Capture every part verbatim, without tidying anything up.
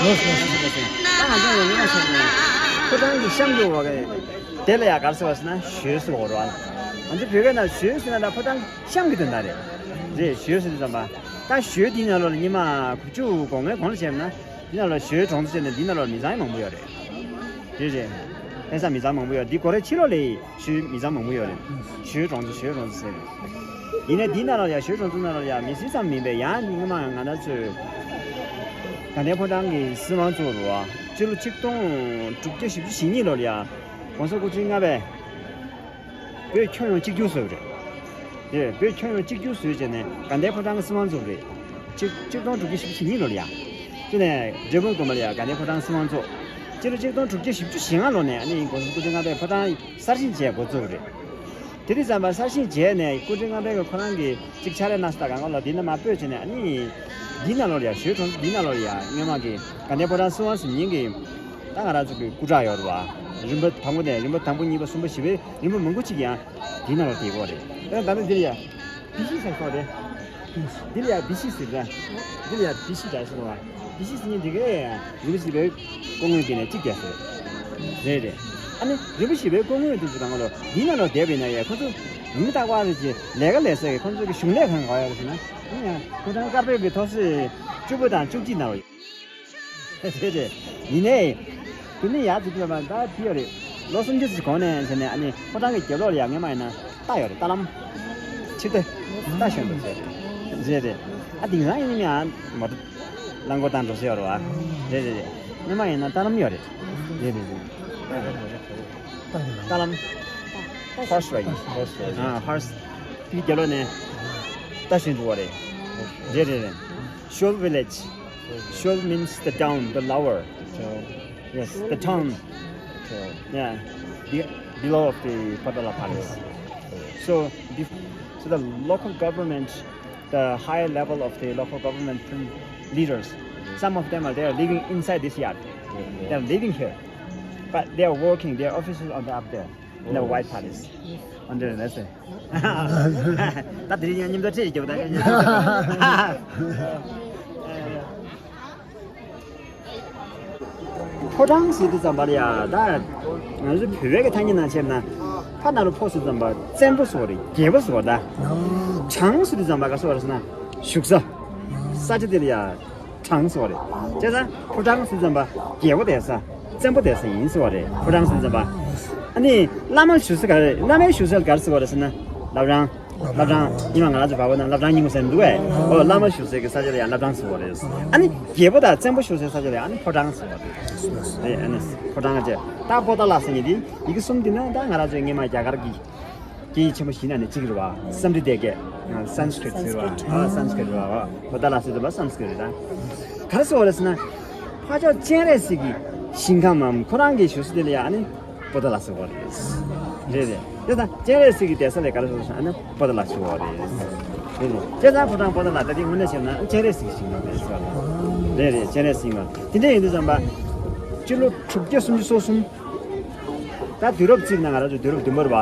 ལོས་ལོས་ལོས། ད་ང་ཚོ་ཡང་ཉི་མ་ཤར་ནས་ཕོ་བྲང་གི་གཤམ་གྱི་འོག་གི་དེ་ལ་ཡང་ག་རེ་ཟེར་བ་ཟེར་ན་ཞོལ་ཟེར་བ་རེད་བ། ང་ཚོ་བོད་སྐད་ནང་ཞོལ་ཟེར་ན་ད་ཕོ་བྲང་གཤམ་གྱི་དོན་དག་རེད། རེད། ཞོལ་ཟེར་དུས་ཙམ་པ། ད་ཞོལ་འདི་ནང་ལོགས་ལ་ཉི་མ་དགུ་བཅུ་གོ་ལྔའི་གོང་ལ་བྱས་ན། འདི་ནང་ལོགས་ཞོལ་གྲོང་ཚོ་བྱས་ན་འདི་ནང་ལོགས་མི་ཚང་མང་པོ་ཡོད་རེད། རེད་རེད། ལྷ་ས་མི་ཚང་མང་པོ་ཡོད། འདི་སྒོ་རའི་ཕྱི་ལོགས་ལ་ཞོལ་མི་ཚང་མང་པོ་ཡོད་རེད། ཞོལ་གྲོང་ཚོ་ཞོལ་གྲོང་ཚོ་ཟེར་རེད། ཡིན་ནའི་འདི་ནང་ལོགས་ཡ་ཞོལ་གྲོང་ཚོ་ནང་ལོགས་ཡ་མི་སེར་ཙམ་མིན་པའི་ཡང་སྔོན་མ་ང་རང་ཚོའི་དགའ་ལྡན་ཕོ་བྲང་གི་སྲིད་དབང་བཙུགས་རེད་བ། སྤྱི་ལོ་ཆིག་སྟོང་དྲུག་བརྒྱ་བཞི་བཅུ་ཞེ་གཉིས་ལོར་ཡ་༸གོང་ས་སྐུ་ཕྲེང་ལྔ་པས་བོད་ཁྱོན་ཡོངས་གཅིག་གྱུར་བཟོས་པ་རེད། དེ་བོད་ཁྱོན་ཡོངས་གཅིག་གྱུར་བཟོས་བྱས་ནས་དགའ་ལྡན་ཕོ་བྲང་གི་སྲིད་དབང་བཙུགས་པ་རེད། ཆིག་ཆིག་སྟོང་དྲུག་བརྒྱ་བཞི་བཅུ་ཞེ་གཉིས་ལོར་ཡ། དེ་ནས་འབྲས་སྤུངས་དགོན་པ་ལ་ཡ་དགའ་ལྡན་ཕོ་བྲང་སྲིད་དབང་བཙུགས། སྤྱི་ལོ་ཆིག་སྟོང་དྲུག་བརྒྱ་བཞི་བཅུ་ཞེ་ལྔ་ལོ་ནས་ཨ་ནི་༸གོང་ས་སྐུ་ཕྲེང་ལྔ་པས་ཕོ་བྲང་གསར་བཞེངས་བྱས་འགོ་བཙུགས་པ་རེད། དེ་དུས་ཙམ་པ་གསར་བཞེངས་བྱས་ནས་སྐུ་ཕྲེང་ལྔ་པའི་ཁོ་རང་གི་ཅིག་ཕྱག་ལས་གནང་ས་དང་གང་ག་ལ་འདི་ནས་མར་སྤོས་བྱས་ནས་ཨ་ནི་འདི་ནང་ལོགས་ལ་ཡ་ཞོལ་གྲོང་ཚོ་འདི་ནང་ལོགས་ལ་ཡ་སྔོན་མ་གི་དགའ་ལྡན་ཕོ་བྲང་སྲིད་དབང་ཟེར་མཁན་གྱི་ད་ང་རང་ཚོ་གི་སྐུ་དྲག་ཡོད་རེད་བ། རིམ་པ་དང་པོ་ནས་རིམ་པ་དང་པོ་གཉིས་པ་གསུམ་པ་བཞི་པའི་རིམ་པ་མང་པོ་ཅིག་ཡང་འདི་ནང་ལ་བསྡད་ཡོད་རེད། ད་ད་ནི་འདིར་ཡ་བི་ཤི་ཟེར་ཁོ་རེད། འདིར་ཡ་བི་ཤི་ཟེར་ར། འདིར་ཡ་བི་ཤི་འདྲ་ཟེར་བ། བི་ཤི་ཟེར་མཁན་འདི་གས་རིན་པོ་ཆེ་བའི་སྐུ་ངོ་དེ་ནས་གཅིག་བསྡད་ཟེར། རེད་རེད། ཨ་ནི་རིན་པོ་ཆེ་བའི་སྐུ་ངོ་དེ་ཚོ་རང་ལོ་འདི་ནང་ལོ་བསྡད་པ་ཡིན་ན་ཡ་ཁོ་ཚོ་ཉིན་རྟག་པར་གྱི་ལས་ཀ་ལས་ས་གི་ཁོ་ཚོ་གི་གཞུང་ལས་གང་ག་ཡོད་རེད་ཟེར་ན། ཨ་ནི་ཡང་ཕོ་བྲང་དཀར་པོའི་གི་ཐོག་སོ་བཅུ་པ་དང་བཅུ་གཅིག་ནང་ལ་ཡོད། རེད་རེད། ཡིན་ནའི། དེ་ནས་ཡར་འཛུགས་པ་ད་དེ་ཡོད་རེད། ལོ་སུམ་ཅུ་ཙམ་གོང་ནས་བྱས་ནས་ཨ་ནི་ཕོ་བྲང་གི་རྒྱབ་ལོགས་ལ་ཡ་སྔོན་མ་ཡིན་ན་རྟ་ཡོད་རེད། རྟ་ལམ། ཆེ་ཏེ། རྟ་ཞོན་པ་བྱས། རེད་རེད། ཨ་དེང་སང་ཡིན་ན་ཡང་མོ་ཊ་རླངས་འཁོར་བཏང་འགྲོ་ས་ཡོད་རེད་བ། རེད་རེད་རེད། སྔོན་མ་ཡིན་ན་རྟ་ལམ་ཡོད་རེད། རེད་རེད་རེད། རྟ་ལམ། Horse riding. Horse riding. ཨ་ཧོར་སི། དེའི་རྒྱབ་ལོགས་ནས་རྟ་ཞོན་འགྲོ་བ་རེད། རེད་རེད་རེད། Shol village. Shol means the town, the lower. Town. Yes, the town. Town. Yeah, be- below of the Potala Palace. So, bef- so the local government, the higher level of the local government leaders, some of them are there living inside this yard. They are living here, but they are working. Their offices are up there in the White Palace. Under the ད་དེ་རིང་མཉམ་དུ་ཁྲིད་རྒྱབ་ད། ཕོ་བྲང་ཟེར་དུས་ཙམ་པ་ལ་ཡ་ད་ང་ཚོ་བོད་པའི་གི་ཐ་སྙད་ནང་བྱས་ན་ཕ་ན་རོ་ཕོ་ཟེར་དུས་ཙམ་པ་བཙན་པོ་ཟེར་བ་རེད། རྒྱལ་པོ་ཟེར་བ་ད། བྲང་ཟེར་དུས་ཙམ་པ་ག་ཟེར་བ་རེད་ཟེར་ན་བཞུགས་ས། ས་ཆ་དེ་ལ་ཡ་བྲང་ཟེར་བ་རེད། བྱས་ཙང་ཕོ་བྲང་ཟེར་དུས་ཙམ་པ་རྒྱལ་པོ་བསྡད་ས། བཙན་པོ་བསྡད་ས་ཡིན་ཟེར་བ་རེད། ཕོ་བྲང་ཟེར་དུས་ཙམ་པ། ཨ་ནི་བླ་མ་བཞུགས་ས་ག་རེ། བླ་མའི་བཞུགས་ས་ལ་ག་རེ་ཟེར་བ་རེད་ཟེར་ན་བླ་བྲང་། བླ་བྲང་། ཉི་མ་ང་རང་ཚོ་བར་བ་ན་བླ་བྲང་སྙིང་པོ་ཟེར་འདུག་གས། ཨོ་བླ་མ་བཞུགས་སའི་གི་ས་ཆ་ལ་ཡང་བླ་བྲང་ཟེར་བ་རེད། ཨ་ནི་རྒྱལ་པོ་དང་བཙན་པོ་བཞུགས་སའི་ས་ཆ་ལ་ཡང་ཨ་ནི་ཕོ་བྲང་ཟེར་བ་རེད། རེད། ཨ་ནི་ཕོ་བྲང་ཅེས་ད་པོ་ཏ་ལ་ཟེར་མཁན་དེ་ཡི་གེ་གསུམ་དེ་ནི་ད་ང་རང་ཚོའི་སྔོན་མ་རྒྱ་གར་གྱི་སྐད་ཡིག་ཆེན་པོ་བཞི་ནང་ནས་གཅིག་རེད་བ། སཾ་སྐྲྀ་ཏ་གི་Sanskrit ཟེར་བ། ཨ་Sanskrit རེད་བ། པོ་ཏ་ལ་ཟེར་དུས་པ་Sanskrit རེད་ད། ག་རེ་ཟེར་བ་རེད་ཟེར་ན། ཕར་ཕྱོགས་སྤྱན་རས་གཟིགས་ཀྱི་ཞིང་ཁམས་མམ་ཁོ་རང་གི་བཞུགས་ས་དེ་ལ་ཡང་ཨ་ནི། པོ་ཏ་ལ་ཟེར་བ་རེད། རེད་རེད། དེ་ད་སྤྱན་རས་གཟིགས་ཀྱི་གདན་ས་ལ་ག་རེ་ཟེར་ཟེར་ན་པོ་ཏ་ལ་ཟེར་བ་རེད། རེད་རེད། བྱས་ཙང་ཕོ་བྲང་པོ་ཏ་ལ་ད་དེ་དངོས་གནས་བྱས་ན་སྤྱན་རས་གཟིགས་ཞིག་ཡོད་རེད་ཟེར་བ་རེད། རེད་རེད། སྤྱན་རས་གཟིགས་ཡོད་དེ་འདྲ་ཡིན་དུས་ཙམ་པ། སྤྱི་ལོ་དྲུག་བརྒྱ་སུམ་ཅུ་སོ་གསུམ། ད་དུས་རབས་གཅིག་ན་ང་རང་ཚོ་དུས་རབས་བདུན་པ་རེད་བ།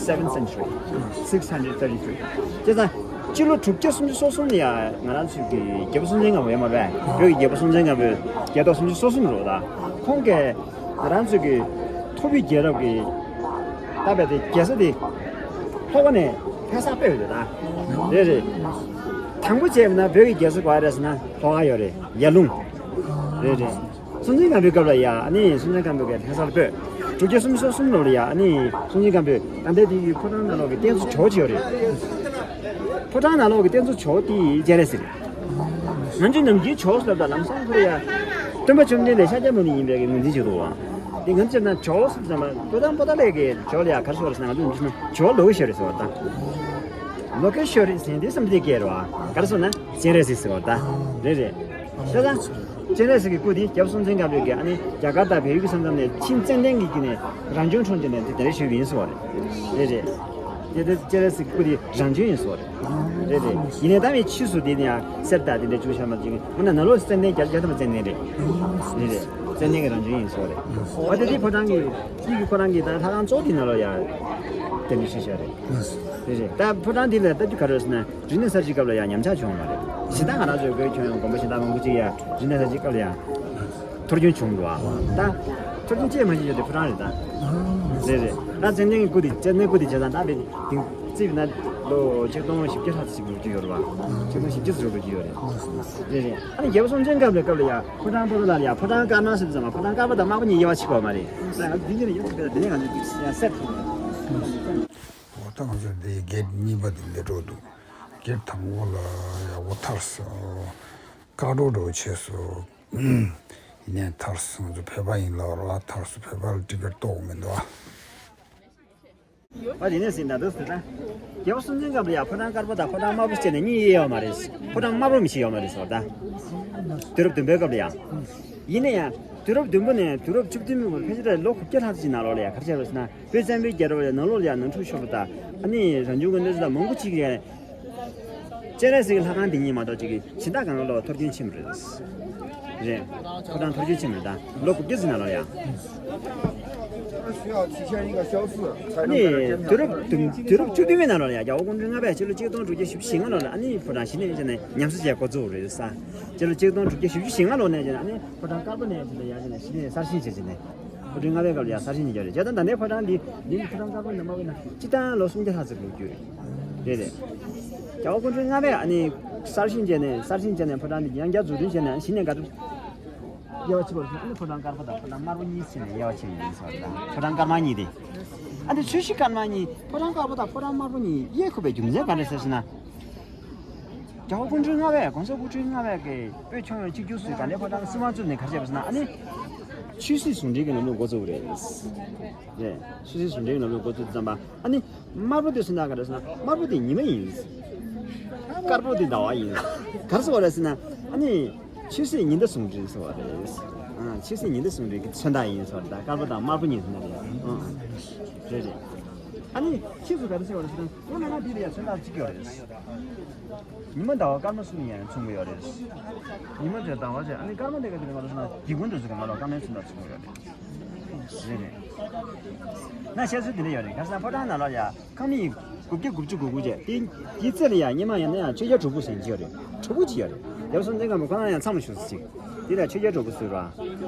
Seventh century. Six hundred thirty-three. བྱས་ཙང་སྤྱི་ལོ་དྲུག་བརྒྱ་སུམ་ཅུ་སོ་གསུམ་ལ་ཡང་ང་རང་ཚོའི་གི་རྒྱལ་པོ་སྲོང་བཙན་སྒམ་པོ་ཡོད་མ་རེད། བོད་ཀྱི་རྒྱལ་པོ་སྲོང་བཙན་སྒམ་པོའི་རྒྱལ་ཐོག་སུམ་ཅུ་སོ་གསུམ་རེད་བ་ད། ཁོང་གིས། ང་རང་ཚོའི་གི་ཐོབ་པའི་རྒྱལ་རབས་ཀྱི་ད་བས་དེ་རྒྱལ་ས་དེ་ལྷོ་ཁ་ནས་ལྷ་སར་སྤོས་ཡོད་རེད་ད། རེད་རེད། དང་པོ་བྱས་ན་བོད་ཀྱི་རྒྱལ་ས་ག་རེ་རེད་ཟེར་ན་ལྷོ་ཁ་ཡོད་རེད། ཡར་ཀླུང་། རེད་རེད། སྲོང་བཙན་སྒམ་པོའི་སྐབས་ལ་ཡ་ཨ་ནི་སྲོང་བཙན་སྒམ་པོ་གིས་ལྷ་སར་སྤོས། དྲུག་བརྒྱ་སུམ་ཅུ་སོ་གསུམ་ལོ་ལ་ཡ་ཨ་ནི་སྲོང་བཙན་སྒམ་པོས་ད་ལྟའི་དེ་གི་ཕོ་བྲང་ནང་ལོགས་ཀྱི་རྟེན་གཙོ་ཇོ་བོ་ཅིག་ཡོད་རེད། ཕོ་བྲང་ནང་ལོགས་ཀྱི་རྟེན་གཙོ་ཇོ་བོ་དེ་སྤྱན་རས་གཟིགས་རེད། ང་ཚོའི་ནམ་རྒྱུན་ཇོ་བོ་ཟེར་ལབ་ད་ལམ་སང་ཁོ་རེ་ཡ། སྟོན་པ་བཅོམ་ལྡན་འདས་ཤཱཀྱ་མུ་ནེ་ཡིན་པའི་གི་ངོས་འཛིན་བྱེད་འདུག་བ། དེ་ང་ཚོས་ན་ཇོ་བོ་ཟེར་ཙམ་པ་པོ་ཏ་ལའི་གི་ཇོ་བོ་ལ་ཡ་ག་རེ་ཟེར་བ་རེད་ཟེར་ན་ང་ཚོ་ཡིན་ན་ཇོ་བོ་ལོ་ཀེ་ཤྭ་རི་ཟེར་བ་དང་། ལོ་ཀེ་ཤྭ་རི་ཟེར་དེ་བསམ་གཏན་སྐྱེས་རེད་བ། ག་རེ་ཟེར་ན་སྤྱན་རས་གཟིགས་ཟེར་བ་དང་། རེད་རེད། ཤ་ཚ། སྤྱན་རས་གཟིགས་ཀྱི་སྐུ་དེ་རྒྱལ་པོ་སྲོང་བཙན་སྒམ་པོས་ཀྱི་ཨ་ནི་རྒྱ་གར་དང་བལ་ཡུལ་གྱི་ས་མཚམས་ནས་ཆིང་ཙན་དན་གྱི་དཀྱིལ་ནས་རང་བྱུང་འཁྲུངས་ཀྱི་ནས་དེ་དེ་རེ་ཞུས་པ་ཡིན་ཟེར་བ་རེད། རེད་རེད། དེ་དེ་སྤྱན་རས་གཟིགས་སྐུ་དེ་རང་བྱུང་ཡིན་ཟེར་བ་རེད། རེད་རེད། ཡིན་ནའི་ད་བའི་ཕྱིས་སུ་དེ་ནི་ཡང་གསེར་དང་དེ་འདྲ་བཅུག་བཞག་མ་བཅུག་ང་ན་ལོ་ཙན་དན་རྒྱ་རྒྱ་ཐམ་ཙན་དན་རེད། རེད་རེད། ཙན་དན་གྱི་རང་བྱུང་ཡིན་ཟེར་བ་རེད། འོ་དེ་དེ་ཕོ་བྲང་གི་དེ་གི་ཁོ་རང་གི་ད་ལྷ་ཁང་གཙོ་བོ་དེ་ནང་ལ་ཡང་དེ་འདྲ་ཞིག་བཞག་རེད། རེད་རེད། ད་ཕོ་བྲང་འདི་ལ་ལྟ་རྒྱུ་ག་རེ་ཟེར་ན་རིག་གནས་གསར་བརྗེའི་སྐབས་ལ་ཡང་ཉམས་ཆག་བྱུང་བ་མ་རེད། གཞི་ད་ང་རང་ཚོའི་བོད་ཁྱོན་ཡོངས་དགོན་པ་གཞན་དག་མང་པོ་ཅིག་ཡང་རིག་གནས་གསར་བརྗེའི་སྐབས་ལ་ཡང་། ཐོར་རྒྱུན་བྱུང་འདུག་ཨ། ད་ཐོར་རྒྱུན་ཅེས་མ་བྱེད་ཡོད་དེ་ཕོ་བྲང་རེད་ད། རེད་རེད། ད་ཙན་དན་གྱི་སྐུ་དེ་ཙན་དན་སྐུ་དེ་བྱས་ཙང་ད་དཔེ་དེང་རྩིས་ན་ལོ་ཆིག་སྟོང་བཞི་བརྒྱ་ལྷག་ཙམ་ཞིག་འགོར་གྱི་ཡོད་རེད་བ། ཆིག་སྟོང་བཞི་བརྒྱ་ཙམ་འགོར་གྱི་ཡོད་རེད། རེད་རེད། ཨ་ནི་རྒྱལ་པོ་སུམ་ཅན་སྐབས་ལ་སྐབས་ལ་ཡ་ཕོ་བྲང་པོ་ཏ་ལ་ཡ་ཕོ་བྲང་དཀར་དམར་ཟེར་དུས་ཙམ་པ་ཕོ་བྲང་དཀར་པོ་དང་དམར་པོ་གཉིས་དབྱེ་བ་ཕྱེ་བ་མ་རེད། ད་ང་འདི་གཉིས་ལ་ཡ་ཚིག་པ་དེ་ནས་ང་ཚོས་ཡ་སེབ་ཐུབ། འོ་ད་ང་ཚོ་འདི་གེ་ཊི་གཉིས་པ་དེ་སླེབས་འགྲོ་འདུག་གེ་ཊི་དང་པོ་ལ་ཡ་འོ་ཐར་སོང་། བཀག་འགྲོ་འགྲོ་བྱས་སོང་། ཡིན་ནའི་ཐར་སོང་། ང་ཚོ་བོད་པ་ཡིན་ལབ་ར་ཐར་སོང་། བོད་པ་ལ་ཊི་ཀེ་ཊི་གཏོང་མི་འདུག་ཨ། ཨ་དེ་ནས་ཟིན་ད་འདུག་ཟེར་ད། རྒྱལ་པོ་སུམ་ཅན་སྐབས་ལ་ཡ་ཕོ་བྲང་དཀར་པོ་དང་ཕོ་བྲང་དམར་པོ་བྱས་ནས་གཉིས་དབྱེ་ཡོད་མ་རེད། ཕོ་བྲང་དམར་པོ་མི་ཤེས་ཡོད་མ་རེད་ཟེར་ད། དུས་རབས་བདུན་པའི་སྐབས་ལ་ཡ། ཡིན་ན་ཡང་དུས་རབས་བདུན་པ་ནས་དུས་རབས་བཅུ་བདུན་པའི་བར་ཕལ་ཆེར་ལོ་དགུ་བརྒྱ་ལྷག་ཙམ་ཞིག་ནང་ལོགས་ལ་ཡ་ག་རེ་བྱས་པ་ཟེར་ན་བོད་བཙན་པོའི་རྒྱལ་རབས་ལ་ནང་ལོགས་ལ་ཡ་ནང་འཁྲུག་ཤོར་བ་དང་ཨ་ནི་རང་བྱུང་གི་གནོད་འཚེ་དང་མང་པོ་ཅིག་ཡ། སྤྱན་རས་གཟིགས་ཀྱི་ལྷ་ཁང་འདི་ཉིད་མ་གཏོགས་ཅིག་གི་གཞན་དག་གང་ག་ལོག་ཐོར་རྒྱུན་ཕྱིན་པ་རེད། རེད། ཕོ་བྲང་ཐོར་རྒྱུན་ཕྱིན་པ་རེད་ད། ལོ་དགུ་བརྒྱ་ཙམ་ནང་ལོགས་ཡ། ཨ་ནི་དུས་རབས་དུས་དུས་རབས་བཅུ་བདུན་པའི་ནང་ལོགས་ལ་ཡ་རྒྱལ་པོ་སྐུ་ཕྲེང་ལྔ་པས་སྤྱི་ལོ་གཅིག་སྟོང་དྲུག་བརྒྱ་བཞི་བཅུ་ཞེ་ལྔ་ལོ་ལ་ཨ་ནི་ཕོ་བྲང་གཞི་ནས་བྱས་ནས་ཉམས་གསོ་བྱས་འགོ་བཙུགས་རེད་ས། སྤྱི་ལོ་གཅིག་སྟོང་དྲུག་བརྒྱ་བཞི་བཅུ་ཞེ་ལྔ་ལོ་ནས་བྱས་ནས་ཨ་ནི་ཕོ་བྲང་དཀར་པོ་ནས་བྱས་ནས་ཡ་བྱས་ནས་གཞི་ནས་གསར་བཞེངས་བྱས་བྱས་ནས། སྐུ་ཕྲེང་ལྔ་པའི་སྐབས་ལ་ཡང་གསར་བཞེངས་བྱས་ཡོད་རེད། བྱས་ཙང་ད་ལྟའི་ཕོ་བྲང་འདི་འདི་ནི་ཕོ་བྲང་དཀར་པོ་ནས་དམར་པོ་ན་སྤྱིར་བཏང་ལོ་སུམ་བརྒྱ་ལྷག་ཙམ་ལོ་རྒྱུས་རེད། རེད་རེད། རྒྱལ་བ་སྐུ་ཕྲེང་ལྔ་པས་ཨ་ནི་གསར་བཞེངས་བྱས་ནས་གསར་བཞེངས་བྱས་ནས་ཕོ་བྲང་འདི་ཡང་བསྐྱར་འཛུགས་སྐྲུན་བྱས་ནས་གཞི་ནས་དགའ་སྤྲོ་དབྱེ་བ་ཕྱེ་བ་ཨ་ནི་ཕོ་བྲང་དཀར་པོ་དང་ཕོ་བྲང་དམར་པོ་གཉིས་ཟེར་ནས་དབྱེ་བ་ཕྱེ་ཡིན་ཟེར་བ་དང་ཕོ་བྲང་དཀར་དམར་གཉིས་ཏེ། ཨ་ནི་ཆོས་གཞིས་དཀར་དམར་གཉིས་ཕོ་བྲང་དཀར་པོ་དང་ཕོ་བྲང་དམར་པོ་གཉིས་དབྱེ་ཁུག་པའི་རྒྱུ་མཚན་ག་རེ་ཟེར་ཟེར་ན། རྒྱལ་བ་སྐུ་ཕྲེང་ལྔ་པས་གོང་ས་སྐུ་ཕྲེང་ལྔ་པས་ཀྱི་དབུས་ཁྱོན་ཡོངས་གཅིག་གྱུར་སུ་དགའ་ལྡན་ཕོ་བྲང་གི་སྲིད་དབང་བཙུགས་ནས་ག་རེ་བྱས་པ་ཟེར་ན་ཨ་ནི། ཆོས་སྲིད་ཟུང་འབྲེལ་གྱི་ལམ་ལུགས་འགོ་བཙུགས་པ་རེད། རེད། ཆོས་སྲིད་ཟུང་འབྲེལ་གྱི་ལམ་ལུགས་འགོ་བཙུགས་ཙམ་པ་ཨ་ནི། དམར་པོ་དེ་ཟེར་ན་ག་རེ་ཟེར་ན་དམར་པོ་དེ་ཉི་མ་ཡིན། དཀར་པོ་དེ་ཟླ་བ་ཡིན། ག་རེ་ཟེར་བ་རེད་ཟེར་ན་ཨ་ནི། ཆོས་སྲིད་ཉི་ཟླ་ཟུང་འབྲེལ་ཟེར་བ་རེད། ཨ་ཆོས་སྲིད་ཉི་ཟླ་ཟུང་འབྲེལ་གྱི་མཚོན་རྟགས་ཡིན་ཟེར་བ་རེད་ད། དཀར་པོ་དང་དམར་པོ་གཉིས་ཟེར་ན་རེད། ཨ་རེད་རེད། ཨ་ནི་ཁྱེད་ཚོ་ག་རེ་ཟེར་བ་རེད་ཟེར་ན་ཡང་མིན་ན་འདི་ལ་ཡང་མཚོན་རྟགས་གཅིག་ཡོད་རེད། ཉི་མ་ཟླ་བ་སྐར་མ་གསུམ་ཡང་མཚོན་གྱི་ཡོད་རེད། ཉི་མ་དེ་ཟླ་བ་ཟེར་ཨ་ནི་སྐར་མ་དེ་ག་དེ་རེད་ང་ཚོ་ན་སྒེའུ་ཁུང་དེ་ཚོ་གི་ང་ལ་སྐར་མའི་མཚོན་རྟགས་མཚོན་གྱི་ཡོད་རེད། རེད་རེད། ན་བཤད་ཚུལ་དེ་འདྲ་ཡོད་རེད། ག་ཟེར་ན་ཕོ་བྲང་ནང་ལོགས་ཡ་ཁང་མིག་དགུ་བརྒྱ་དགུ་བཅུ་གོ་དགུ་བྱས་དེ་དེའི་རྩེ་ལ་ཡ་སྔོན་མ་ཡང་ན་ཡང་ཆོས་རྒྱལ་དྲུག་པོ་ཟེར་གྱི་ཡོད་རེད། དྲུག་པོ་གཅིག་ཡོད་རེད། རྒྱལ་པོ་སུམ་མཚོན་སྒམ་པོ་ཁོ་རང་ཡང་མཚམས་ལ་བཞུགས་ས་གཅིག་དེ་ལ་ཆོས་རྒྱལ་དྲུག་པོ་ཟེར་བ།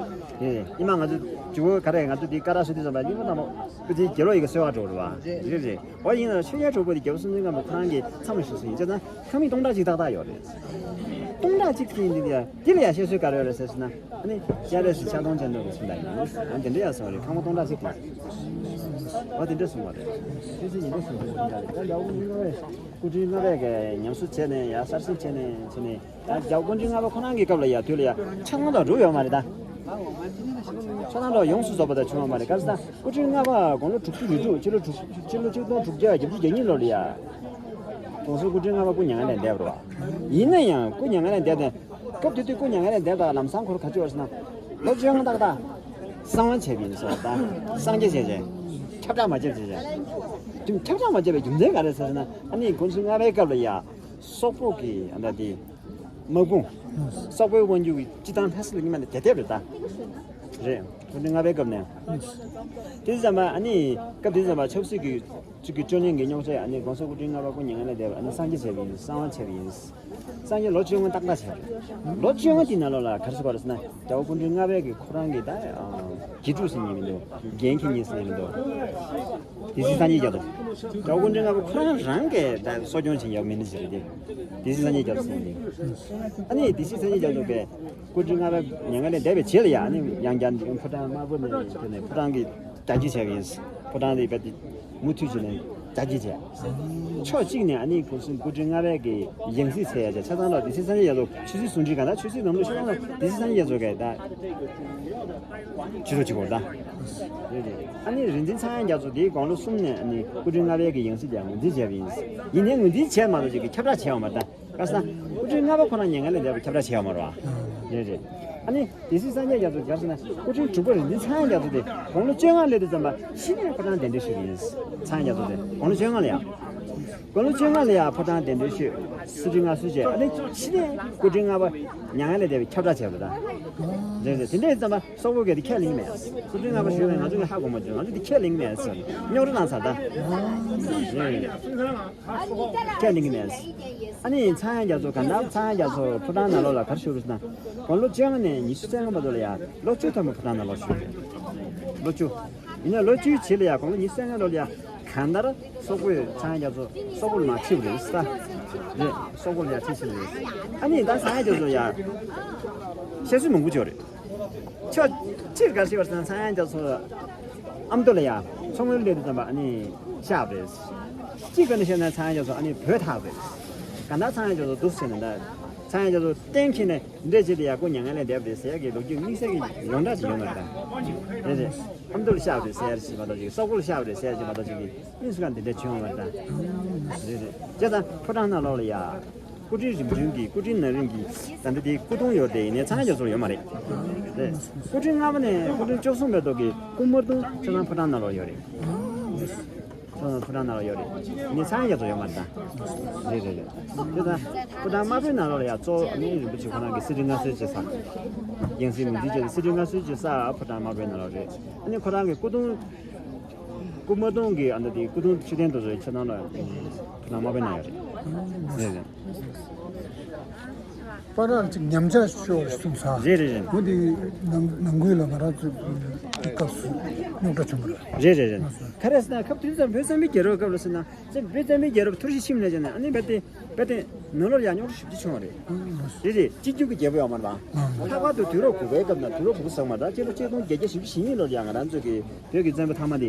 དེ་སྔོན་མ་ང་ཚོ་ཇོ་བོ་ག་རེ་ང་ཚོ་དེ་ཀ་ར་སུ་དེ་ཙམ་པ་སྔོན་མ་དང་པོ་སྐུ་ཚེ་དགེ་ལོ་ཡི་གེ་གསོལ་བ་འགྲོ་རེད་བ། རེད་རེད། འོ་ཡིན་ན་ཆོས་རྒྱལ་དྲུག་པོ་དེ་རྒྱལ་པོ་སུམ་མཚོན་སྒམ་པོ་ཁོ་རང་གི་མཚམས་ལ་བཞུགས་ས་ཡིན་ཙང་ཁང་མིག་སྟོང་ཕྲག་གཅིག་ཏག་ཏག་ཡོད་རེད། སྟོང་ཕྲག་གཅིག་དེ་ཡིན་དུས་ཡ་དེ་ལ་ཡ་བཤད་སྲོལ་ག་རེ་ཡོད་རེད་ཟེར་ན། ཨ་ནི་སྤྱན་རས་གཟིགས་ཕྱག་སྟོང་སྤྱན་སྟོང་གི་ཚུལ་ལ་ཡིན། ཨ་དེ་འདྲ་ཡ་གསུངས་པ་རེད། ཁང་པ་སྟོང་ཕྲག་གཅིག་དེ། འོ་དེ་འདྲ་གསུངས་པ་རེད། ཆོས་སྲིད་ཉི་ཟླ་ཟུང་འབྲེལ་གྱི་ཡ་རེད། ད་རྒྱལ་པོ་སྐུ་ཕྲེང་ལྔ་པས་ཀྱི་ཉམས་གསོ་བྱས་ནས་ཡ་གསར་བཞེངས་བྱས་ནས་བྱས་ནས་ཡ་རྒྱལ་པོ་སྐུ་ཕྲེང་ལྔ་པ་ཁོ་རང་གི་སྐབས་ལ་ཡ་དུས་ལ་ཡ་ཆ་ཚང་དང་འགྲུབ་ཡོད་མ་རེད་ད། ཆ་ཚང་དང་ཡོངས་སུ་རྫོགས་པ་དང་བྱུང་བ་མ་རེད། ག་རེ་ཟེར་ན་སྐུ་ཕྲེང་ལྔ་པ་དགུང་ལོ་དྲུག་ཅུ་རེ་དྲུག་སྤྱི་ལོ་དྲུག་སྤྱི་ལོ་ཆིག་སྟོང་དྲུག་བརྒྱ་བརྒྱད་ཅུ་གྱ་གཉིས་ལོ་ལ་ཡ། གོང་ས་སྐུ་ཕྲེང་ལྔ་པ་སྐུ་མྱ་ངན་ལས་འདས་པ་རེད་བ། ཡིན་ན་ཡང་སྐུ་མྱ་ངན་ལས་འདས་ཏེ། སྐབས་དེ་དུས་སྐུ་མྱ་ངན་ལས་འདས་པ་ལམ་སང་ཁོར་ག་ཅི་ཡོད་ཟེར་ན། ལོ་བཅོ་ལྔ་ཏག་ཏག་གསང་བ་བྱས་པ་ཡིན་ཟེར་བ་དང་། གསང་རྒྱ་བྱས་བྱས། ཁྱབ་བསྒྲགས་མ་བྱས་བྱས་བྱས། ཁྱབ་བསྒྲགས་མ་བྱས་པའི་རྒྱུ་མཚན་ག་རེ་ཟེར་ན། ཨ་ནི་གོང་ས་ལྔ་པའི་སྐབས་ལ་ཡ། སོག་པོ་གི་ཨ་ད་དེ། དམག་དཔུང་། སོག་པོའི་དབང་སྒྱུར་གྱི་སྤྱི་བཏང་ལྷ་ས་ལ་ཉི་མ་ནས་དེ་དེབ་རེད་ད། རེད། སྐུ་ཕྲེང་ལྔ་པའི་སྐབས་ནས། དེ་ཙམ་པ་ཨ་ནི་སྐབས་དེ་ཙམ་པ་ཆབ་སྲིད་ཀྱི་ཅིག་གི་སྤྲོ་གླེང་གི་རྙོག་དྲ་ཨ་ནི་གོང་ས་སྐུ་ཕྲེང་ལྔ་པ་སྐུ་མྱ་ངན་ལས་འདས་པ་ཨ་ནི་གསང་རྒྱ་བྱས་པ་ཡིན། གསང་བ་བྱས་པ་ཡིན། གསང་རྒྱ་ལོ་བཅོ་ལྔ་ཏག་ཏག་བྱས་རེད། ལོ་བཅོ་ལྔ་དེའི་ནང་ལོགས་ལ་ག་རེ་ཟེར་བ་རེད་ཟེར་ན་རྒྱལ་བ་སྐུ་ཕྲེང་ལྔ་པའི་གི་ཁོ་རང་གི་ད་དགེ་ཕྲུག་ཟེར་མཁན་མི་འདུག་འགན་འཁྱེར་མཁན་ཟེར་མཁན་མི་འདུག་སྡེ་སྲིད་སངས་རྒྱས་རྒྱ་མཚོ། རྒྱལ་བ་སྐུ་ཕྲེང་ལྔ་པ་ཁོ་རང་རང་གིས་ད་གསོ་སྐྱོང་བྱེད་ཡག་མི་འདུག་ཟེར་རེད་དེ། སྡེ་སྲིད་སངས་རྒྱས་རྒྱ་མཚོ་ཟེར་མཁན་དེ། ཨ་ནི་སྡེ་སྲིད་སངས་རྒྱས་རྒྱ་མཚོ་པས། སྐུ་ཕྲེང་ལྔ་པའི་མྱ་ངན་ལས་འདས་པའི་རྗེས་ལ་ཡང་ཨ་ནི་ཡང་བསྐྱར་ཕོ་བྲང་དམར་པོ་ནས་དེ་ནས་ཕོ་བྲང་གི་རྒྱ་སྐྱེད་བྱས་པ་ཡིན། ཕོ་བྲང་དེ་རྦད་དེ་མུ་མཐུད་བྱས་ནས་རྒྱ་སྐྱེད་བྱས། ཕྱོགས་གཅིག་ནས་ཨ་ནི་སྐུ་སྲུང་སྐུ་ཕྲེང་ལྔ་པའི་གི་ཡང་སྲིད་ཟེར་ཡ་ཆ་ཆ་ཚང་ལ་སྡེ་སྲིད་སངས་རྒྱས་རྒྱ་མཚོ་ཆོས་སྲིད་ཟུང་འབྲེལ་གང་ལྟར་ཆོས་སྲིད་ལམ་ལུགས་ཆ་ཚང་ལ་སྡེ་སྲིད་སངས་རྒྱས་རྒྱ་མཚོ་གིས་ད་ཇུས་གཏོགས་བྱེད་དགོས་ད། རེད་རེད། ཨ་ནི་རིག་འཛིན་ཚངས་དབྱངས་རྒྱ་མཚོ་དེའི་དགུང་ལོ་གསུམ་ནས་ཨ་ནི་སྐུ་ཕྲེང་ལྔ་པའི་གི་ཡང་སྲིད་ལ་ངོས་འཛིན་བྱས་པ་ཡིན། ཡིན་ནའི་ངོས་འཛིན་བྱས་མ་གཏོགས་ཅིག་གི་ཁྱབ་བསྒྲགས་བྱས་ཡོད་མ་རེད་ད། ག་ཟེར་ན། སྐུ་ཕྲེང་ལྔ་པ་ཁོ་རང་མྱ་ངན་ལས་འདས་པ་ཁྱབ་བསྒྲགས་བྱས་ཡོད་མ་རེད་བ། རེད་རེད། ཨ་ནི་སྡེ་སྲིད་སངས་རྒྱས་རྒྱ་མཚོ་ག་རེ་ཟེར་ན་སྐུ་ཕྲེང་དྲུག་པ་རིག་འཛིན་ཚངས་དབྱངས་རྒྱ་མཚོ་དེ་དགུང་ལོ་བཅོ་ལྔ་སླེབས་དུས་ཙམ་པ་གཞི་ནས་ཕོ་བྲང་གདན་འདྲེན་ཞུས་པ་ཡིན། ཚངས་དབྱངས་རྒྱ་མཚོ་དེ་དགུང་ལོ་བཅོ་ལྔ་ལ་ཡང་། དགུང་ལོ་བཅོ་ལྔ་ལ་ཡ་ཕོ་བྲང་གདན་འདྲེན་ཞུས། གསེར་ཁྲི་མངའ་གསོལ་བྱས། ཨ་ནི་ཕྱི་ནས་སྐུ་ཕྲེང་ལྔ་པ་མྱ་ངན་ལས་འདས་པའི་ཁྱབ་བསྒྲགས་བྱས་པ་དང་། རེད་རེད། དེ་འདྲའི་ཙམ་པ་སོག་པོ་གལ་ཏེ་ཁས་ལེན་གྱི་མེད། སྐུ་ཕྲེང་ལྔ་པ་ཞུས་ནས་ང་ཚོ་གི་ཧ་གོ་མ་བྱུང་། ང་ཚོ་འདི་ཁས་ལེན་གྱི་མེད་ཟེར་རྙོག་དྲ་བཏང་ཚར་ད། རེད་རེད། ཁས་ལེན་གྱི་མེད། ཨ་ནི་ཚངས་དབྱངས་རྒྱ་མཚོ། གང་ལྟར་ཚངས་དབྱངས་རྒྱ་མཚོ་ཕོ་བྲང་ནང་ལོགས་ལ་ག་རེ་ཞུ་རེད་ཟེར་ན། དགུང་ལོ་བཅོ་ལྔ་ནས་ཉི་ཤུ་རྩ་ལྔ་བར་དུ་ལ་ཡ་ལོ་བཅུ་ཐམ་པ་ཕོ་བྲང་ནང་ལོགས་བཞུགས་རེད། ལོ་བཅུ། ཡིན་ནའི་ལོ་བཅུའི་རྗེས་ལ་ཡ་དགུང་ལོ་ཉི་ཤུ་རྩ་ལྔ་ལོ་ལ་ཡ་གང་ལྟར་སོག་པོས་ཚངས་དབྱངས་རྒྱ་མཚོ་སོག་པོ་ལ་མར་ཁྲིད་པ་རེད་ས། རེད། སོག་པོ་ལ་ཡ་ཁྲིད་ཕྱིན་རེད། ཨ་ནི་ད་ཚངས་དབྱངས་རྒྱ་མཚོ་ཡ་བཤད་སྲོལ་མང་པོ་ཅིག་ཡོད་རེད། ཕྱོགས་གཅིག་ག་རེ་བྱས་པ་ཟེར་ན། ཚངས་དབྱངས་རྒྱ་མཚོ་ཨ་མདོ་ལ་ཡ་མཚོ་སྔོན་སླེབས་དུས་ཙམ་པ་ཨ་ནི་གཤེགས་པ་རེད། གཅིག་ག་ནས་བཤད་ན་ཚངས་དབྱངས་རྒྱ་མཚོ་ཨ་ནི་བོད་ཐར་པ་རེད། གང་ལྟར་ཚངས་དབྱངས་རྒྱ་མཚོ་འདུག་ཟེར་ནས། ད་ཚངས་དབྱངས་རྒྱ་མཚོ་གཏན་འཁེལ་ནས་འདི་འདྲས་བྱས་ཏེ་ཡ་སྐུ་མྱ་ངན་ལས་འདས་པ་རེད་ཟེར་ཡ་གི་ལོ་རྒྱུས་དམིགས་བསལ་གྱི་ཡོངས་གྲགས་ཅིག་ཡོད་མ་རེད་ད། རེད་རེད། ཨ་མདོ་ལ་གཤེགས་པ་རེད་ཟེར་ཡ་ཅིག་མ་གཏོགས་ཅིག་སོག་པོ་ལ་གཤེགས་པ་རེད་ཟེར་ཡ་ཅིག་མ་གཏོགས་ཅིག་གི་དམིགས་སུ་བཀར་འདི་འདྲས་བྱུང་ཡོད་མ་རེད་ད། རེད་རེད། བྱས་ཙང་ཕོ་བྲང་ནང་ལོགས་ལ་ཡ། སྐུ་ཕྲེང་རིམ་བྱོན་གྱི། སྐུ་ཕྲེང་ན་རིམ་གྱི་ད་ལྟ་དེའི་སྐུ་གདུང་ཡོད་དེ། ཡིན་ནའི་ཚངས་དབྱངས་རྒྱ་མཚོ་ཡོད་མ་རེད། རེད། སྐུ་ཕྲེང་ལྔ་པ་ནས་སྐུ་ཕྲེང་བཅུ་གསུམ་བར་དུ་གི་སྐུ་དམར་གདུང་ཆ་ཚང་ཕོ་བྲང་ནང་ལོགས་ཡོད་རེད། ཆ་ཚང་ཕོ་བྲང་ནང་ལོགས་ཡོད་རེད། ཡིན་ནའི་ཚངས་དབྱངས་རྒྱ་མཚོ་ཡོད་མ་རེད་ད། རེད་རེད་རེད། དེ་ད་ཕོ་བྲང་དམར་པོའི་ནང་ལོགས་ལ་ཡ་གཙོ་བོ་ཨ་ནི་རིན་པོ་ཆེ་ཁོ་རང་གི་གསེར་ཁྲི་མངའ་གསོལ་བྱེད་ས། རྒྱལ་སྲས་ངོས་འཛིན་བྱས་ཏེ་གསེར་ཁྲི་མངའ་གསོལ་བྱེད་ས་ཕོ་བྲང་དམར་པོའི་ནང་ལོགས་རེད། ཨ་ནི་ཁོ་རང་གི་སྐུ་གདུང་། སྐུ་དམར་གདུང་གི་ཨ་མདོ་དེ་སྐུ་གདུང་མཆོད་རྟེན་དུ་བཟོས་ཆ་ཚང་ལ་ཕོ་བྲང་དམར་པོའི་ནང་ཡོད་རེད། རེད་རེད། པར་ར་ཅིག་ཉམས་ཆག་ཤོར་གསུངས་ས། རེད་རེད་རེད། འོ་དེ་ནང་ནང་ཁུལ་ལ་ང་རང་ཚོ་དེ་སྐབས་སུ་རྙོག་དྲ་བྱུང་བ་རེད། རེད་རེད་རེད། ག་རེ་ཟེར་ན་སྐབས་དེ་ཙམ་བོད་བསམ་ཡས་རྒྱལ་རབས་སྐབས་ལ་ཟེར་ན། ཙམ་བོད་བསམ་ཡས་རྒྱལ་རབས་ཐུར་ཞིག་ཕྱིན་ནས་ཟེར་ན། ཨ་ནི་རྦད་དེ་རྦད་དེ་ནང་ལོགས་ཡ་རྙོག་དྲ་ཞེ་པོ་ཅིག་བྱུང་བ་རེད། རེད་རེད། གཅིག་གྱུར་གྱི་རྒྱལ་པོ་ཡོད་མ་རེད་པ། ལྷག་པར་དུ་དུས་རབས་དགུ་པའི་སྐབས་ན། དུས་རབས་དགུ་ཟེར་མ་ད་སྤྱི་ལོ་གཅིག་སྟོང་བརྒྱད་བརྒྱ་བཞི་བཅུ་ཞེ་གཉིས་ལོར་ཡང་ང་རང་ཚོ་གི་བོད་ཀྱི་བཙན་པོ་ཐ་མ་འདི་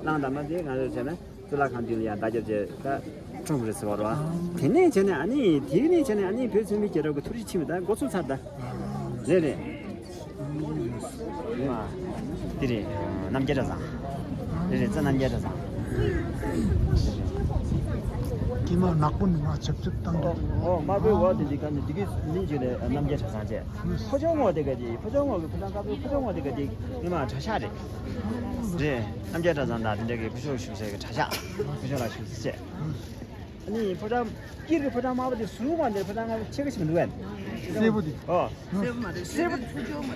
གླང་དར་མ་འདི་ང་ཚོས་བྱས་ན་གཙུག་ལག་ཁང་མདུན་ལ་ཡང་མདའ་རྒྱབ་བྱས་ད་འཁྲུངས་པ་རེད་ཟེར་བ་རེད་པ། དེ་ནས་བྱས་ནས་ཨ་ནི་དེ་ནས་བྱས་ནས་ཨ་ནི་བོད་བཙན་པོའི་རྒྱལ་རབས་ཀྱི་ཐུར་ཞིག་ཕྱིན་པ་ད་འགོ་ཚུགས་ཚར་ད། རེད་རེད། འདི་རེད། རྣམ་རྒྱལ་གྲྭ་ཚང་། འདི་རེད། རྩེ་རྣམ་རྒྱལ་གྲྭ་ཚང་། ཀྱེ་མ་ནག་པོ་ནི་མ་ཆབ་ཆབ་བཏང་། ཨོ་ཨོ། དམར་པོའི་འོག་དེ་འདི་ག་ནི་འདི་གི་མིང་བརྗོད་ནས་རྣམ་རྒྱལ་གྲྭ་ཚང་བྱས། ཕོ་བྱང་ངོས་དེ་ག་དེ། ཕོ་བྱང་ངོས་ཀྱི་ཕོ་བྲང་དཀར་པོའི་ཕོ་བྱང་ངོས་དེ་ག་དེ་ནི་མ་གྲྭ་ཤག་རེད། རེད། རྣམ་རྒྱལ་གྲྭ་ཚང་དང་དེ་འདྲ་གི་སྐུ་ཞབས་བཞུགས་སའི་གི་གྲྭ་ཤག་སྐུ་ཞབས་ལ་བཞུགས་ས་བྱས། ཨ་ནི་ཕོ་བྲང་། དཀྱིལ་གྱི་ཕོ་བྲང་དམར་པོ་དེ་ཟུར་མ་དེར་ཕོ་བྲང་དམར་པོ་ཕྱེད་ཀ་ཞིག་མི་འདུག་གས། སེར་པོ་དེ། ཨོ། སེར་པོ་མ་རེད། སེར་པོ།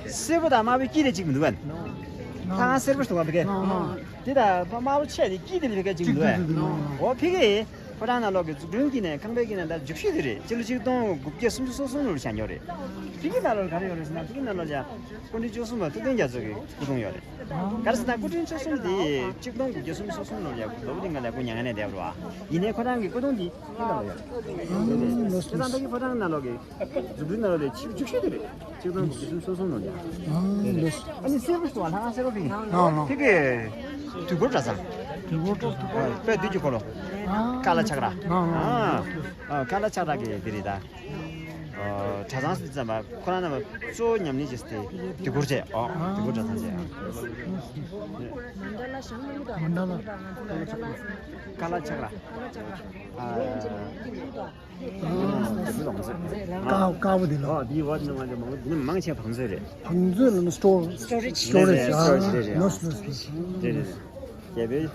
སེར་པོ་དང་དམར་པོའི་དཀྱིལ་དེ་གཅིག་མི་འདུག་གས། ལྷ་ཁང་སེར་པོ་ཞིག་འདུག་གས། དེ་དང་དམར་པོ་ཕྱེད་དེ་དཀྱིལ་དེ་ལ་ཕ་གི་གཅིག་མི་འདུག་གས། ཨོ་ཕ་གི། ཕོ་བྲང་ནང་ལོགས་ཀྱི་འཛུགས་སྐྲུན་གྱི་ནས་ཁང་པའི་གི་ནས་ད་རྒྱུགས་ཤུལ་དེ་རེད། སྤྱི་ལོ་གཅིག་སྟོང་དགུ་བརྒྱ་སུམ་ཅུ་སོ་གསུམ་ལོར་བཞེངས་ཡོད་རེད། ཕ་གི་ནང་ལོགས་ག་རེ་ཡོད་རེད་ཟེར་ན། ཕ་གི་ནང་ལོགས་ལ་སྐུ་ཕྲེང་བཅུ་གསུམ་པ་ཐུབ་བསྟན་རྒྱ་མཚོ་གི་སྐུ་གདུང་ཡོད་རེད། ག་རེ་ཟེར་ན་སྐུ་ཕྲེང་བཅུ་གསུམ་དེ་གཅིག་སྟོང་དགུ་བརྒྱ་སུམ་ཅུ་སོ་གསུམ་ལོར་ཡ་ལོ་བུ་ཏི་ང་ལ་སྐུ་མྱ་ངན་ལས་འདས་པ་རེད་པ། ཡིན་ནའི་ཁོ་རང་གི་སྐུ་གདུང་འདི་ཕ་གི་ལ་ཡོད་རེད། ཁྱེད་རང་ཕ་གི་ཕོ་བྲང་ནང་ལོགས་ཀྱི་འཛུགས་སྐྲུན་ནང་ལོགས་ལ་ཆིབས་རྒྱུགས་ཤུལ་དེ་རེད། གཅིག་སྟོང་དགུ་བརྒྱ་སུམ་ཅུ་སོ་གསུམ་ལོར་ཡ། ཨ་ནི་སེར་པོ་ཞིག་འདུག་གས། ལྷ་ཁང་སེར་པོ་ཕ་གི། ཕ་གི་དུས་འཁོར་གྲྭ་ཚང་། དུས་འཁོར་གྲྭ་ཚང་། དཔལ་དུས་ཀྱི་འཁོར་ལོ། ཀ་ལ་ཆག་ར། ཨ། ཀ་ལ་ཆག་ར་གི་འདི་རེད་ད། ཨོ། གྲྭ་ཚང་ཟེར་ཙམ་པ་ཁོ་རང་རྣམ་པ་གཙོ་བོ་ཉམས་ལེན་བྱེད་ས་དེ་དུས་འཁོར་བྱས། ཨོ། དུས་འཁོར་གྲྭ་ཚང་བྱས། མན་ཌ་ལ། ཀ་ལ་ཆག་ར། ཨ། དཀར་པོ་དེ་ལ། ཨོ། འདི་འོག་ནང་ང་ཚོ་མང་པོ་འདི་ནི་མང་ཆེ་བང་མཛོད་རེད། བང་མཛོད་ལ་ནི་སི་ཊོ་རེ། སི་ཊོ་རེ་ཇི། སི་ཊོ་རེ་ཇི། ཨ། སི་ཊོ་རེ་ཇི་རེད། ལོས་ལོས་ལོས། རེད་རེད། རྒྱལ་པོའི།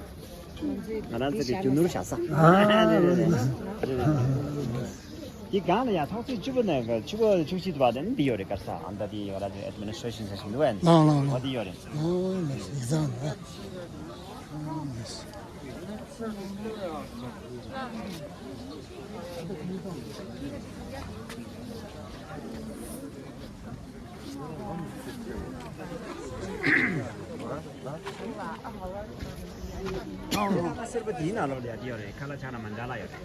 ང་རང་ཚོ་གི་རྒྱུ་ནོར་བཞག་ས། ཨ། རེད་རེད་རེད། འདི་སྒང་ལ་ཡང་ཐོག་བརྩེགས་བཅུ་པ་ནས་བཅུ་པ་བཅུ་གཅིག་དུ་བ་དེ་འདི་ཡོད་རེད། ག་རེ་ཟེར་ཨ། ད་འདི་ཡོད་ར། ཨེ་ཌི་མི་ནི་སི་ཊྲེ་ཤན་ཟེར་བཞིན་འདུག་པ། ལགས་ལགས་ལགས། འོ་འདི་ཡོད་རེད། ཨོ་ལགས་སོ། ཡིག་ཚང་ལགས། ཨོ་ལགས་སོ། ཁ་ལག་སེར་པོ་དེའི་ནང་ལོགས་ལ་ཡ་དེ་ཡོད་རེད། ཁ་ལག་ཆག་ར་མན་ཌ་ལ་ཡོད་རེད།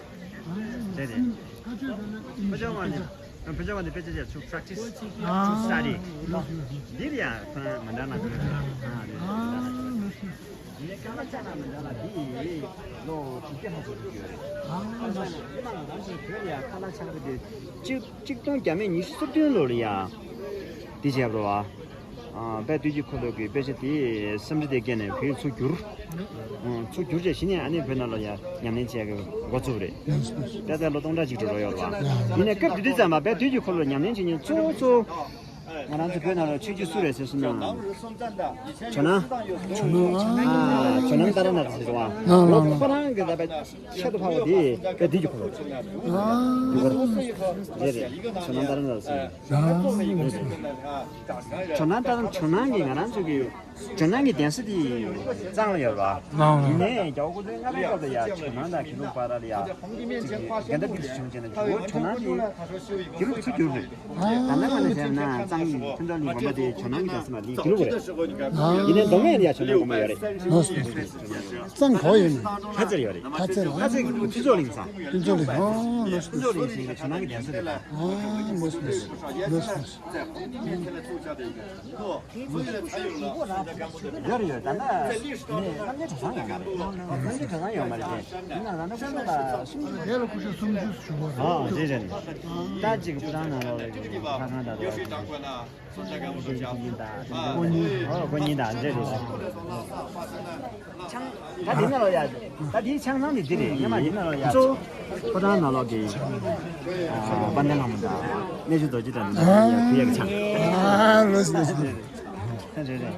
རེད་རེད། ཕོ་བྱང་ངོས་ནས། ཕོ་བྱང་ངོས་ནས་དཔེ་ཆ་བྱས་ཚུགས་པྲེག་ཊི་སི། ཨ། ཚུགས་སི་ཊ་ཌི། འདིར་ཡང་ཁོ་རང་མན་ཌ་ལ་ཡོད་རེད། ཨ། རེད་རེད། ཨ། ལགས་སོ། ཡིན་ནའི་ཀ་ལ་ཆག་ར་མན་ཌ་ལ་འདི་ལོ་དྲུག་བརྒྱ་ལྷག་ཙམ་འགྲོ་གི་ཡོད་རེད། ཨ་ནི་མ་ང་རང་ཚོའི་བོད་ལ་ཡ་ཁ་ལག་ཆག་ར་དེ་གཅིག་གཅིག་སྟོང་བརྒྱ་མེད་ཉི་ཤུ་རྩ་བདུན་ལོ་ལ་ཡ་འདི་བྱས་པ་རེད་པ། ཨ། དཔལ་དུས་ཀྱི་འཁོར་ལོ་གི་དཔེ་ཆ་དེ་སེ་འབྲུ་དེ་བཀལ་ནས་བོད་ཚུར་བསྒྱུར། ཨ། ཚུར་བསྒྱུར་བྱས་གཞི་ནས་ཨ་ནི་བོད་ནང་ལ་ཡ་ཉམས་ལེན་བྱས་ཀྱི་འགོ་བཙུགས་པ་རེད། ད་ལྟ་ལོ་སྟོང་ཕྲག་གཅིག་འགྲོ་རོགས་ཡོད་རེད་པ། ཡིན་ནའི་སྐབས་དེ་དུས་ཙམ་པ་དཔལ་དུས་ཀྱི་འཁོར་ལོ་ཉམས་ལེན་བྱེད་མཁན་གཙོ་བོ་གཙོ་བོ། ང་རང་ཚོ་བོད་ནང་ལ་ཆོས་བརྒྱུད་སུ་རེད་ཟེར་སོང་ན། ཇོ་ནང་། ཇོ་ནང་། ཨ། ཨ། ཇོ་ནང་ཏཱ་ར་ནཱཐ་ཟེར་བ། ལགས་ལགས་ལགས། ཁོ་རང་གི་ད་ཁྱད་དུ་འཕགས་པ་དེ་དཔེ་འདི་གི་ཁོ་རང་། ཨ། འདི་ཁོ་རང་རེད་རེད། ཇོ་ནང་ཏཱ་ར་ནཱཐ་ཟེར། ཨ། ཇོ་ནང་ཏཱ་ར། ཇོ་ནང་གི་ང་རང་ཚོ་གི་ཇོ་ནང་གི་གདན་ས་དེ་གཙང་ལ་ཡོད་རེད་བ། ཡིན་ནའི་རྒྱལ་བ་སྐུ་ཕྲེང་ལྔ་པའི་སྐབས་ལ་ཡ་ཇོ་ནང་དང་དགེ་ལུགས་བར་ལ་ཡ་ཅིག་འགལ་ཟླ་འདི་འདྲ་བྱུང་བྱས་ན་ཇོ་ཇོ་ནང་དེ་དགེ་ལུགས་ཚུར་བསྒྱུར་རེད། ད་ལྟ་མ་ནས་བྱས་ན་གཙང་ཕུན་ཚོགས་གླིང་དགོན་པ་དེ་ཇོ་ནང་གི་གདན་ས་མ་རེད། དགེ་ལུགས་རེད། ཡིན་ནའི་མདོ་སྨད་ལ་ཡ་ཇོ་ནང་དགོན་པ་ཡོད་རེད། ལགས་སོ་ལགས་སོ། གཙང་ག་པར་ཡོད་ནི། ལྷ་རྩེར་ཡོད་རེད། ལྷ་རྩེ་ལ། ལྷ་རྩེ་ཕུན་ཚོགས་གླིང་ཚང་། ཕུན་ཚོགས་གླིང་། ཨོ་ལགས་སོ་ལགས་སོ། ཕུན་ཚོགས་གླིང་ཟེར་ནས་ཇོ་ནང་གི་གདན་ས་རེད། ཨོ་ལགས་སོ་ལགས་སོ། ལགས་སོ་ལགས་སོ། ཡོད་རེད་ཡོད། ད་ལྟ་ནི་རྣམ་རྒྱལ་གྲྭ་ཚང་ཡོད་མ་རེད། རྣམ་རྒྱལ་གྲྭ་ཚང་ཡོད་མ་རེད་དེ། ཡིན་ན་ད་ལྟ་སྐུ་ཚོགས་ལ་སུམ་ཅུ། དེ་ལ་སྐུ་ཞབས་སུམ་ཅུ་བཞུགས་པ་རེད། ཨ་རེད་རེད་རེད། ད་ཅིག་སྤུ་ཐང་ནང་ལོགས་ལ་ལྷ་ཁང་དང་དེ་བ་ཅིག་ཡིན་ད། དཀོན་གཉེར། ཨོ་དཀོན་གཉེར་དང་འདྲ་རེད། ཆང་། ད་འདི་ན་ལོག་ཡ། ད་འདིའི་ཆང་ཚང་འདི་འདི་རེད། སྔོན་མ་འདི་ན་ལོག་ཡ། གཙོ་བོ་ཕོ་བྲང་ནང་ལོག་གི། ཨ། དཔལ་ལྡན་ལྷ་མོ་དང་གནས་ཆུང་རྡོ་རྗེ་དང་འདི་ན་ཡ་གུ་ཡ་གི་ཆང་། ཨ་ལགས་སོ་ལགས་སོ། རེད་རེད།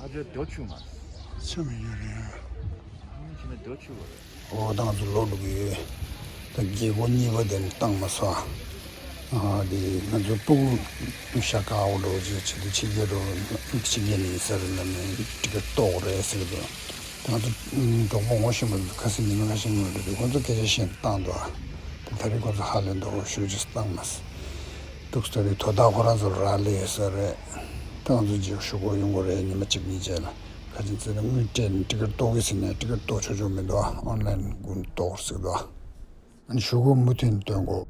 ཨ་ཅོ་རྡོ་ཆུ་མ། ཆུ་མི་ཡོད་རེད། ཆུ་མི་རྡོ་ཆུ་བ་རེད། ཨོ་ད་ང་ཚོ་ལོ་འགྲོ་གི་ཡོད། ད་རྒྱལ་སྒོ་གཉིས་པ་དེ་ནི་བཏང་མ་སོང་། ཨ་དེ་ང་ཚོ་སྤུ་གུ་ཤ་ཁ་འོ་འགྲོ་ཅིག་བྱེད་དུས་ཕྱི་རྒྱལ་འགྲོ། ཕྱི་རྒྱལ་ནས་ཡིན་ས་རེད་ལབ་ནས་ཊི་ཀེ་ཊི་གཏོར་རེད་ཟེར་གི་འདུག་ད་ང་ཚོ་གྲོགས་པོ་ངོ་ཤེས་མ་རེད། ཁ་སང་ཉི་མ་ཁ་ཤས་ཉི་མ་རེད་དུས་ཁོ་ཚོ་སྐད་ཆ་བཤད་བཏང་འདུག་ཨ་དེ་ད་རེས་ཁོ་ཚོ་ཧ་ལས་འདུག་ཞུ་ཅིག་བཏང་མ་སོང་། འདུག་ས་རེད། དོ་བདག་ཁོ་རང་ཚོ་རག་ལས་ས་རེད། ད་ང་ཚོ་མཇལ་ཞུ་གི་ཡོང་གི་རེད། ཉི་མ་གཅིག་གཉིས་རྗེས་ལ། ཁ་ཅིག་ཚེ་ན་དངུལ་སྤྲད་ནས་ཊི་ཀེ་ཊི་གཏོར་གི་ཟེར་ནས་ཊི་ཀེ་ཊི་གཏོར་ཆོག་ཆོག་མི་འདུག་ཨོན་ལན་ཀུན་གཏོར་ཟེར་གི་འདུག་ཨ་ནི་ཞུ་གི་མུ་མཐུད་ནས་སྟོན་གོ།